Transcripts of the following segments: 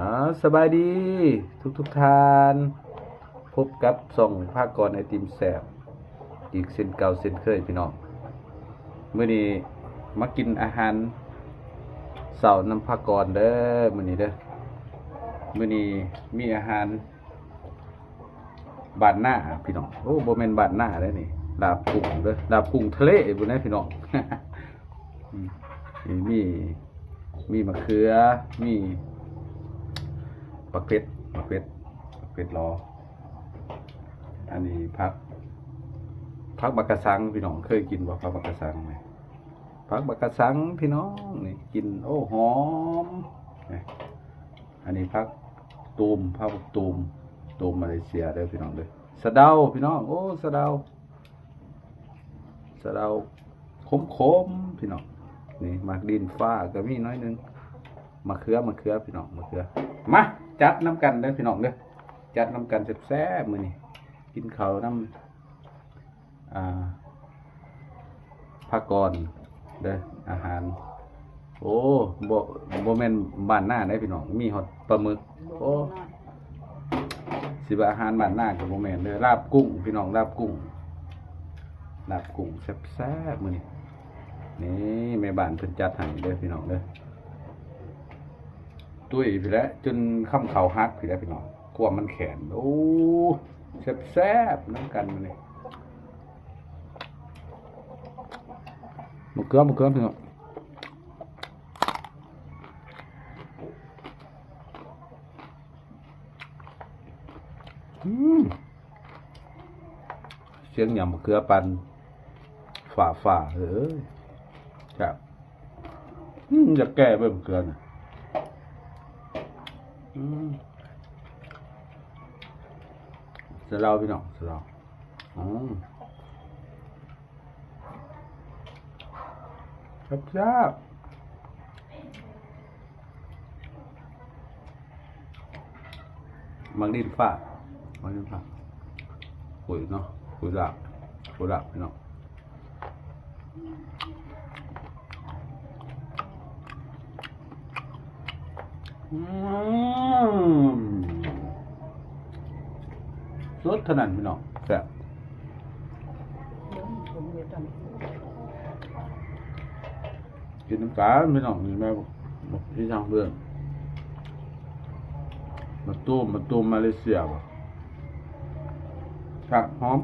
ອາ ສະບາຍດີທຸກໆທ່ານ, ພົບກັບຊ່ອງພາກອນໄອຕິມແຊບອີກເຊັ່ນເກົ່າເຊັ່ນເຄີຍພີ່ນ້ອງ. ມື້ນີ້ມາກິນອາຫານເຊົ້ານຳພາກອນເດີ ມື້ນີ້ເດີ. ມື້ນີ້ມີອາຫານ ບ້ານນາພີ່ນ້ອງ. ໂອ້ ບໍ່ແມ່ນບ້ານນາເດ້ນີ້ ລາບກຸ້ງເດີ ລາບກຸ້ງທະເລພຸ້ນນະພີ່ນ້ອງ. ອືມ ນີ້ມີ ມີໝາກເຂືອ ມີບັກເຜັດ ບັກເຜັດ ບັກເຜັດລໍ. ອັນນີ້ຜັກ ຜັກບັກກະສັງພີ່ນ້ອງ, ເຄີຍກິນບໍ່ ຜັກບັກກະສັງນີ້? ຜັກບັກກະສັງພີ່ນ້ອງ ນີ້ກິນ ໂອ້ ຫອມ. ນີ້ ອັນນີ້ຜັກຕູມ ຜັກຕູມ ຕູມມາເລເຊຍເດີພີ່ນ້ອງເດີ. ສະເດົາພີ່ນ້ອງ ໂອ້ ສະເດົາ ສະເດົາຂົມໆພີ່ນ້ອງ. ນີ້ໝາກດິນຟ້າກໍມີໜ້ອຍໜຶ່ງ. ມະເຂືອ ມະເຂືອພີ່ນ້ອງ ມະເຂືອ. ມາຈັດນຳກັນເດີພີ່ນ້ອງເດີ, ຈັດນຳກັນແຊບໆມື້ນີ້. ກິນເຂົ້ານຳ ອ່າ ພາກອນເດີ ອາຫານ. ໂອ້ ບໍ່ ບໍ່ແມ່ນບ້ານນາເດ້ພີ່ນ້ອງ, ມີຮອດປາໝຶກ. ໂອ້ ຊິວ່າອາຫານບ້ານນາກໍບໍ່ແມ່ນເດີ. ລາບກຸ້ງພີ່ນ້ອງ ລາບກຸ້ງ ລາບກຸ້ງແຊບໆມື້ນີ້. ນີ້ແມ່ບ້ານເພິ່ນຈັດໃຫ້ເດີພີ່ນ້ອງເດີ. ຕຸ້ຍພີ້ແຫຼະ ຈົນຄຳເຂົ້າຫັກພີ້ແຫຼະພີ່ນ້ອງ, ຄວາມມັນແຂນ. ໂອ້ ແຊບໆນຳກັນມື້ນີ້. ມະເຂືອ ມະເຂືອພີ່ນ້ອງ. ອືມ ສຽງຫຍັງ ມະເຂືອປັ່ນ ຝ້າໆ ເອີຍ ແຊບ. ອືມ ຢາກແກ່ເບິ່ງເຂືອນະ. ອືມ ສະເລົາພີ່ນ້ອງ ສະເລົາ. ອືມ ແຊບໆ. ໝາກດິນຟ້າ ໝາກດິນຟ້າ ໂອ້ຍເນາະ ໂອ້ຍລາບ ໂອ້ຍລາບພີ່ນ້ອງ. ອືມ ສົດເທົ່ານັ້ນພີ່ນ້ອງ ແຊບ. ກິນນຳກັນພີ່ນ້ອງ. ນີ້ແມ່ນ ບັກ ບັກອີຫຍັງເອີ້ນ ໝາກຕູມ ໝາກຕູມມາເລເຊຍບໍ? ຄັກ ຫອມ.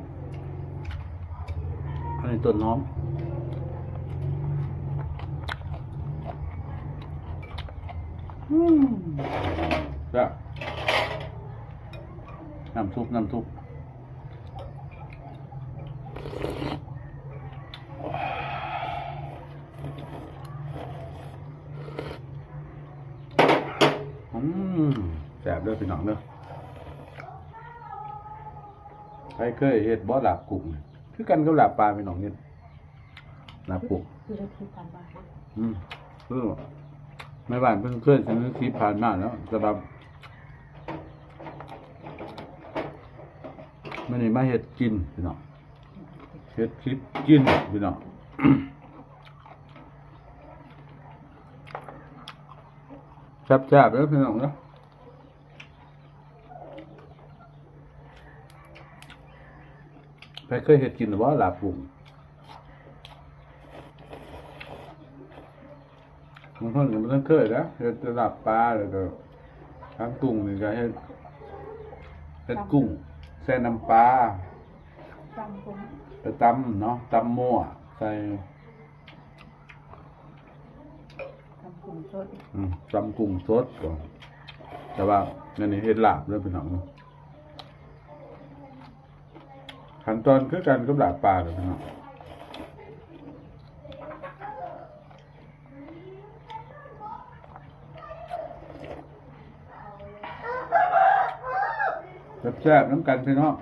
ອັນນີ້ຕົ້ນຫອມ. ອືມ ແຊບ. ນ້ຳຊຸບ ນ້ຳຊຸບ. ອືມ ແຊບເດີພີ່ນ້ອງເດີ. ໃຜເຄີຍເຮັດບໍ່ ລາບກຸ້ງ? ຄືກັນກັບລາບປາພີ່ນ້ອງເຮັດ ລາບກຸ້ງ ຄືທີ່ຜ່ານມາ. ອືມ ຄືແມ່ບ້ານເພິ່ນເຄີຍ ຊິມີທີ່ຜ່ານມາແລ້ວ ແຕ່ວ່າ ມື້ນີ້ມາເຮັດກິນພີ່ນ້ອງ ເຮັດຄລິບກິນພີ່ນ້ອງ. ແຊບໆເດີພີ່ນ້ອງເດີ. ໃຜເຄີຍເຮັດກິນແລ້ວບໍ່ ລາບກຸ້ງ? ບາງຄົນກໍບໍ່ທັນເຄີຍນະ ເຮັດແຕ່ລາບປາ ແລ້ວກໍທາງກຸ້ງນີ້ກໍເຮັດ ເຮັດກຸ້ງໃສ່ນ້ຳປາ ຕຳກຸ້ງ ໄປຕຳເນາະ ຕຳມົ້ວໃສ່ ຕຳກຸ້ງສົດ. ອືມ ຕຳກຸ້ງສົດກໍ ແຕ່ວ່າອັນນີ້ເຮັດລາບເດີພີ່ນ້ອງ. ຂັ້ນຕອນຄືກັນກັບລາບປາເລີຍພີ່ນ້ອງ. ແຊບໆນຳກັນພີ່ນ້ອງ.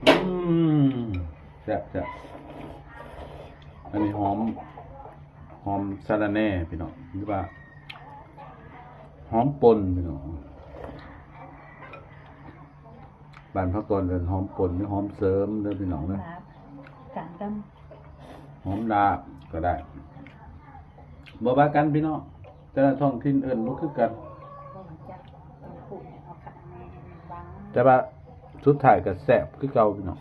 ອືມ ແຊບໆ. ອັນນີ້ຫອມ ຫອມສາລະແໜ່ພີ່ນ້ອງ ຫຼືວ່າຫອມປົ່ນພີ່ນ້ອງ. ບ້ານພາກອນເອີ້ນຫອມປົ່ນ ຫຼື ຫອມເສີມເດີພີ່ນ້ອງເດີ. ຫອມລາບການດຳ ຫອມລາບກໍໄດ້ ບໍ່ວ່າກັນພີ່ນ້ອງ, ແຕ່ລະທ້ອງຖິ່ນເອີ້ນບໍ່ຄືກັນ ບໍ່ຮູ້ຈັກ ຕ້ອງປູກເອົາຂະໜາດວາງ ແຕ່ວ່າສຸດທ້າຍກໍແຊບຄືເກົ່າພີ່ນ້ອງ.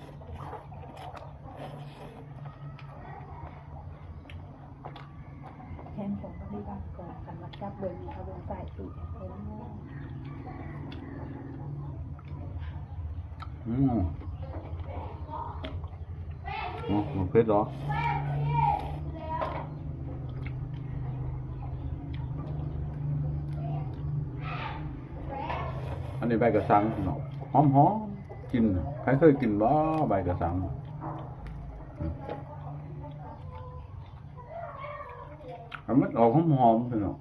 ແທນຜົງກໍມີບາງກອງ ຄັນວ່າຈັບເບິ່ງນີ້ ເອົາເບິ່ງໃສ່ຕູ້ເຫັນ. ອືມ ອືມ ບໍ່ເຜັດດອກ. ອັນນີ້ໃບກະສັງເນາະ ຫອມໆ ກິ່ນ. ໃຜເຄີຍກິນບໍ່ ໃບກະສັງ? ອັນມັນອອກຫອມໆ ເນາະ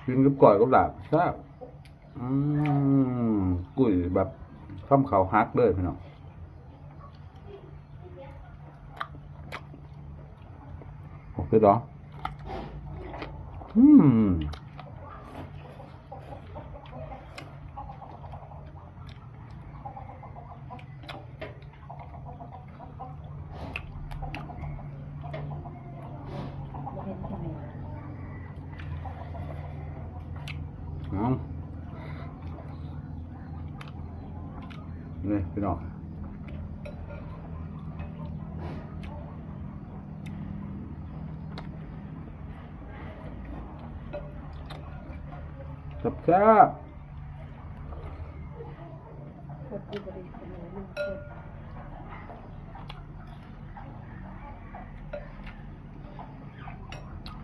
ກິນກັບກ້ອຍກັບລາບແຊບ. ອືມ ກຸ້ຍແບບຄຳເຂົ້າຫັກເລີຍພີ່ນ້ອງ. ໂອເຄເນາະ. ອືມ. ເອົາ ນີ້ພີ່ນ້ອງ ແຊບໆ.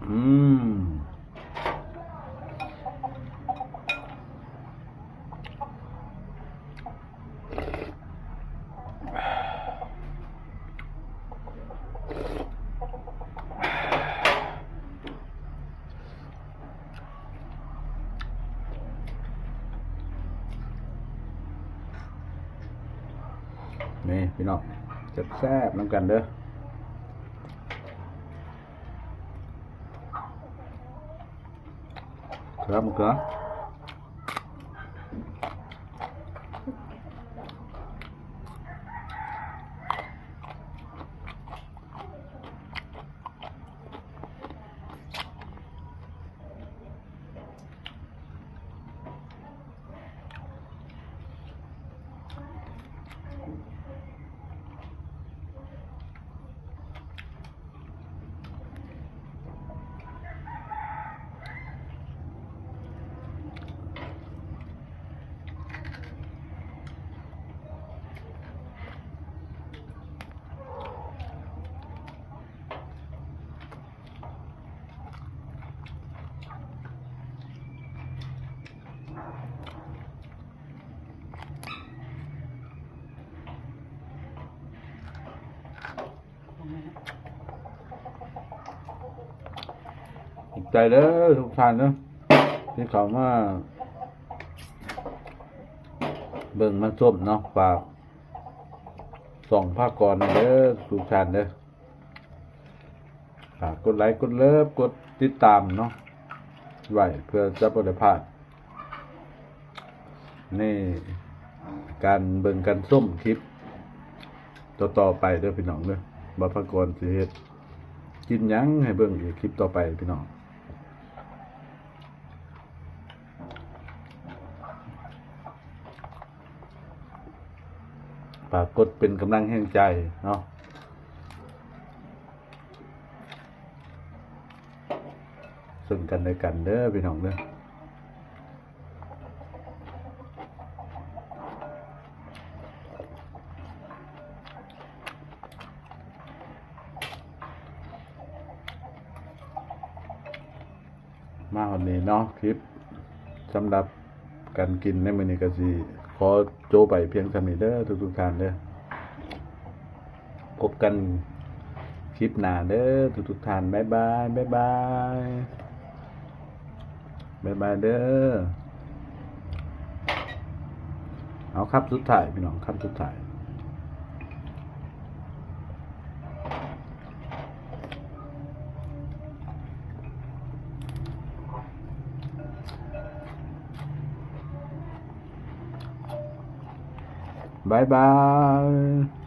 ອືມ ນີ້ພີ່ນ້ອງ ແຊບໆ ນຳກັນເດີ. ເກືອ ເກືອ ຂອບໃຈເດີທຸກທ່ານເດີ ທີ່ເຂົ້າມາເບິ່ງມາຊົມເນາະ. ຝາກຊ່ອງພາກອນເດີທຸກທ່ານເດີ. ຝາກກົດໄລ ກົດເລີບ ກົດຕິດຕາມເນາະ ໄວ້ ເພື່ອຈະບໍ່ໄດ້ພາດໃນການເບິ່ງການຊົມຄລິບຕໍ່ໆໄປເດີພີ່ນ້ອງເດີ ວ່າພາກອນຊິເຮັດກິນຫຍັງໃຫ້ເບິ່ງອີກຄລິບຕໍ່ໄປພີ່ນ້ອງ. ຝາກກົດເປັນກຳລັງແຮງໃຈເນາະ ເຊິ່ງກັນແລະກັນເດີພີ່ນ້ອງເດີ. ມາຮອດນີ້ເນາະ ຄລິບສຳລັບການກິນໃນມື້ນີ້ກໍຊິຂໍໂຈະໄປພຽງສ່ຳນີ້ເດີທຸກໆທ່ານເດີ. ພົບກັນຄລິບໜ້າເດີທຸກໆທ່ານ. ບາຍບາຍ ບາຍບາຍ ບາຍບາຍເດີ. ເອົາ ຄຳສຸດທ້າຍພີ່ນ້ອງ ຄຳສຸດທ້າຍ. ອ ບາຍບາຍ.